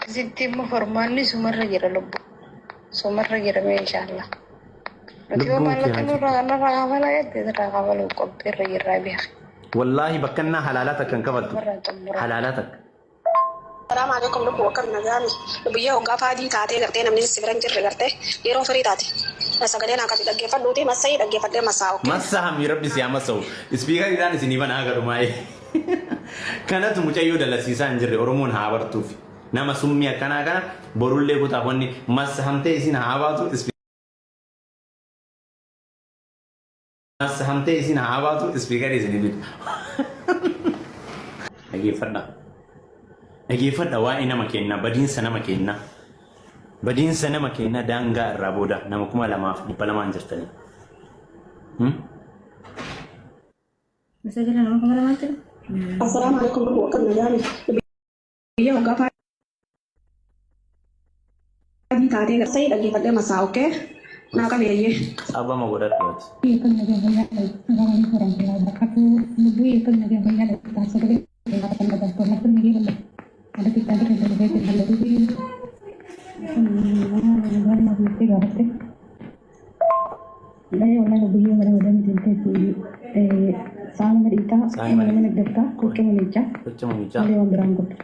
Akkasitti immoo formaanni sumarra jira lubbu. Sumarra jira mee inshaallah. Nuti yoo Lubbuun kee maallaqa haa nurraa narraa kafalaa jette sirraa kafaluu qophiirra jirraa beeki. Wallaahi bakka innaa halaalaa takka hin kafaltu. Sumarraa xumuraa. Halaalaa takka. Salaamu alaikum lubbuu akkam nagaami biyya hoggaa faadii taatee gartee namni si bira hin jirre gartee yeroo firii taate sagalee naa qabi dhaggeeffadhuuti massayii dhaggeeffadhee massaa okkee. Massahami rabbi si haa massahu. Ispiikar isaan isinii bana haga dhumaa'ee. Kanatu mucayyoo dalasiisaa hin jirre Oromoon haa bartuuf. Nama summii akkanaa kana borullee kutaaf wanni massahamtee isin haa baatu. Massahamtee isin haa baatu ispiikarii isinii fida. Dhageeffadha. Dhageeffadha waa'ee nama kennaa badiinsa nama kennaa. Badiinsa nama kennaa daangaa irraa booda nama 2200n jirtanii. Masa jala nama 2000 jira. Assalaamu alaikum lubbuu akkam nagaami biyya hoggaa faadii taatee massayii dhaggeeffadhee massaa okkee naa qabi eeyyee. Qabama godhadhu ati. Huccuma miicaa.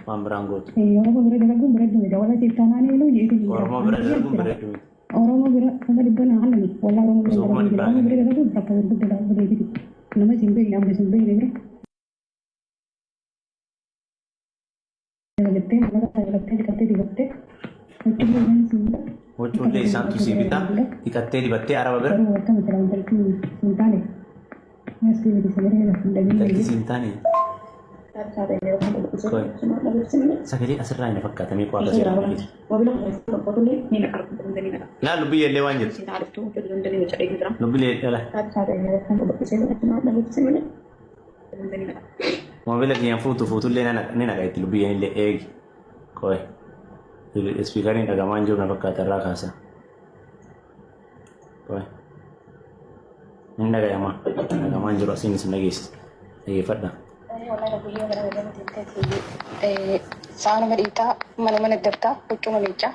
Waan biraan gootu. Oromoo bira dalaguun bareedduu miti. Wala siif taanaan eeluu jeetiin hin Oromoo bira dalaguun bareedduu miti. Oromoo bira 100,000 naa kennani. Walaa Oromoo bira Osoo kuma dalaguun dhibbaa Oromoo bira dalaguun bakka gurguddaa bareediti. Nama isin beekne amma isin beekne bira dalagattee maallaqa dalagattee dhiqattee dibattee huccuu isaan siin bita. Huccuullee isaantu sii bita. Dhiqattee dibattee araba bira. Garuu akkami silaa intalti hin taane. Asii miti sagalee lafa hin Intalti dhageenye. siin taane. Qoy. Sagalee asirraa hin fakkaatamee qo'aa akkasii irraa dhageessa. Laa lubbiyyee illee waan jettu. Lubbiyyee dhala. Moobila kiyyaan fuutu fuutullee ni naqa itti lubbiyyeen illee eegi. Qoy. Ispiikariin dhagamaan jiru na fakkaata irraa kaasa. Qoy. Hin dhagayama. Dhagamaan jiru asiin isin dhageessisa. Dhageeffadha. Saanuma dhiitaa mana mana dabtaa huccuma miicaa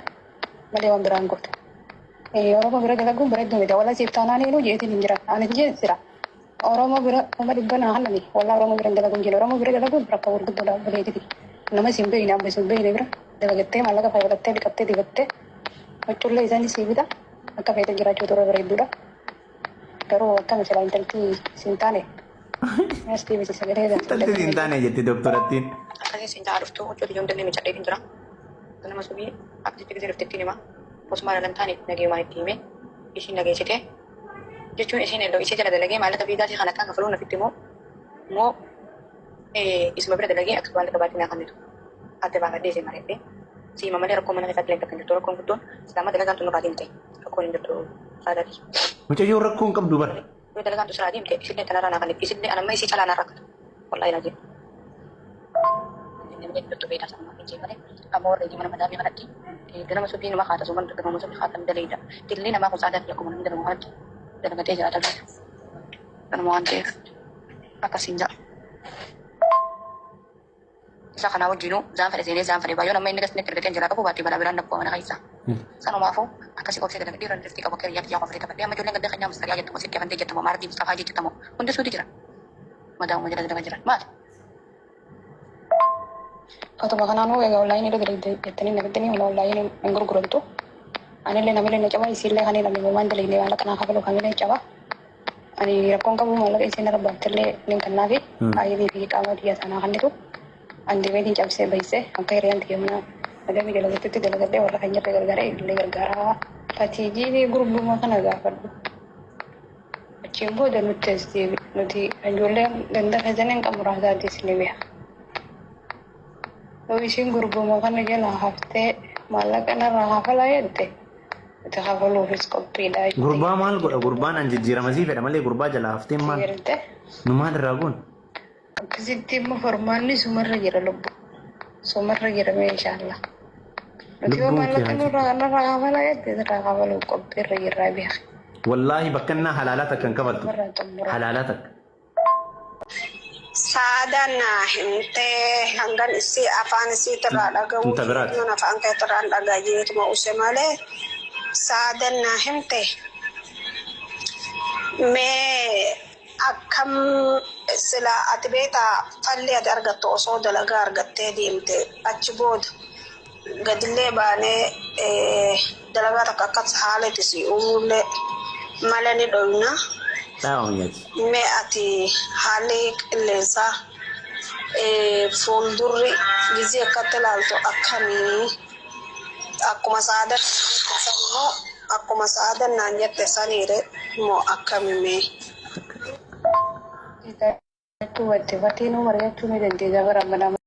malee waan biraan gootu. Oromoo bira dalaguun bareedduu miti. Wala siif taanaan eeluu jeetiin hin jiran. Ani jeen sira. Oromoo bira 100,000 naa kennani. Walaa Oromoo bira hin dalaguun jira. Oromoo bira dalaguun rakkoo gurguddoodha obboleettiti. Nama isin beekne amma isin beekne bira dalagattee maallaqa fayyadattee dhiqattee dibattee huccuullee isaanii sii bita akka feete jiraachuu turre bareedduudha. Garuu akkami silaa intalti siin taane Nastii miti sagalee Intalti siin taane jetti doktorattiin. Akkasii siin ta'a dhuftuu huccuu biyyoon dallee miicadhee hin jira. Ganama subii akkasitti gisee dhufte ittiin hima. Osuma lalan taane nagayumaan itti hime ishiin nageessite jechuun ishiin elloo ishee jala dalagee maallaqa fiigaasii kan akkaan kafaluun ofitti immoo immoo isuma bira dalagee akka maallaqa baatee naa kennitu adda baafadhee ishee mari'adhee si hima malee rakkoo mana keessatti illee takka hin jirtu rakkoon guddoon islaama dalagaan tun nurraa deemte rakkoon hin jirtu saadaati. Mucayyoon rakkoo hin qabdu bara. Yoo dalagaan tun siraa deemte isillee tanarraa naa kenniti isillee anamma isii calaa naa rakkata wallaahi laaziim. Namni jirtu beektaa sanuma hin jee malee amma warra mana madaamii kanatti ganama subii nama haata suman ganama subii haatan daleeyda dillee namaa kun saadaa fi akkuma namni dalagu kanatti dalagatee jiraata beeka kanuma waan ta'eef akkasiin ja'a. Isa kanaa wajjinuu zaan fedhe seenee zaan fedhe baay'oo nama inni gasni ergatee jalaa qabu baatee balaa biraan dhaqqoo mana keessa. Sanumaafuu akkasii obsee dalaga dhiironni riftii qabu akka hiriyaa kiyyaa qofee taphadhee amma ijoolleen ganda keenyaa mustariyaa jettu sitti afantee jettamoo maardii mustafaa jettamoo hundi suuti jira. Madaa'uma jala dalagaa jiran maali? Otuma kanaanuu egaa onlaayinii irra dalagde jettanii na fiddanii humna onlaayinii hin gurguramtu. Anillee namillee na caba isiillee kan hin waan dalagne maallaqa naa kafalu kamillee caba. Ani rakkoon qabu maallaqa isiin irra baaftellee nin kannaafi faayilii fi qaama kiyya sanaa kennitu. Ani deemeetiin cabsee bahisee akka hiriyaan tiyya mana madamii dalagattutti dalagadhee warra kan jirre gargaaree illee gargaaraa. Fatiijii gurbuma kana gaafadhu. Achiin booda nutti as deebi. Nuti ijoolleen ganda keessan hin qabnu raasaatis ni beeka. Yoo isiin gurbuma kana jalaa haftee maallaqa narraa hafalaa jette nuti hafaluufis qophiidha. Gurbaa maal godha gurbaan an jijjiirama sii fedha malee gurbaa jalaa hafteen maal Jette nu maal irraa goon akkasitti immoo formaanni sumarra jira lubbu. Sumarra jira mee inshaallah. Nuti yoo Lubbuun kee maallaqa haa nurraa narraa hafalaa jette sirraa hafaluuf qophiirra jirraa beeka. Wallaahi bakka innaa halaalaa takka hin kafaltu. Sumarraa xumuraa. Halaalaa takka. Saadaan naa himtee hangan isii afaan isiitirraa dhaga'uu Tun ta biraati. nan afaan keetirraan dhagaa jeetuma use malee saadaan naa himte mee akkam sila ati beektaa falli ati argattu osoo dalagaa argattee deemte achi booda gadillee baanee dalagaa takka akkas haala itti si uumullee mala ni dhoyna. Dhaabamiyyaati. Mee ati haalli qilleensaa fuuldurri gizee akkatti ilaaltu akkamii? Akkuma saadan san moo akkuma saadan naan jette saniire moo akkami mee? Jechuu batte fatiin mari'achuu ni dandeessa bara amma nama.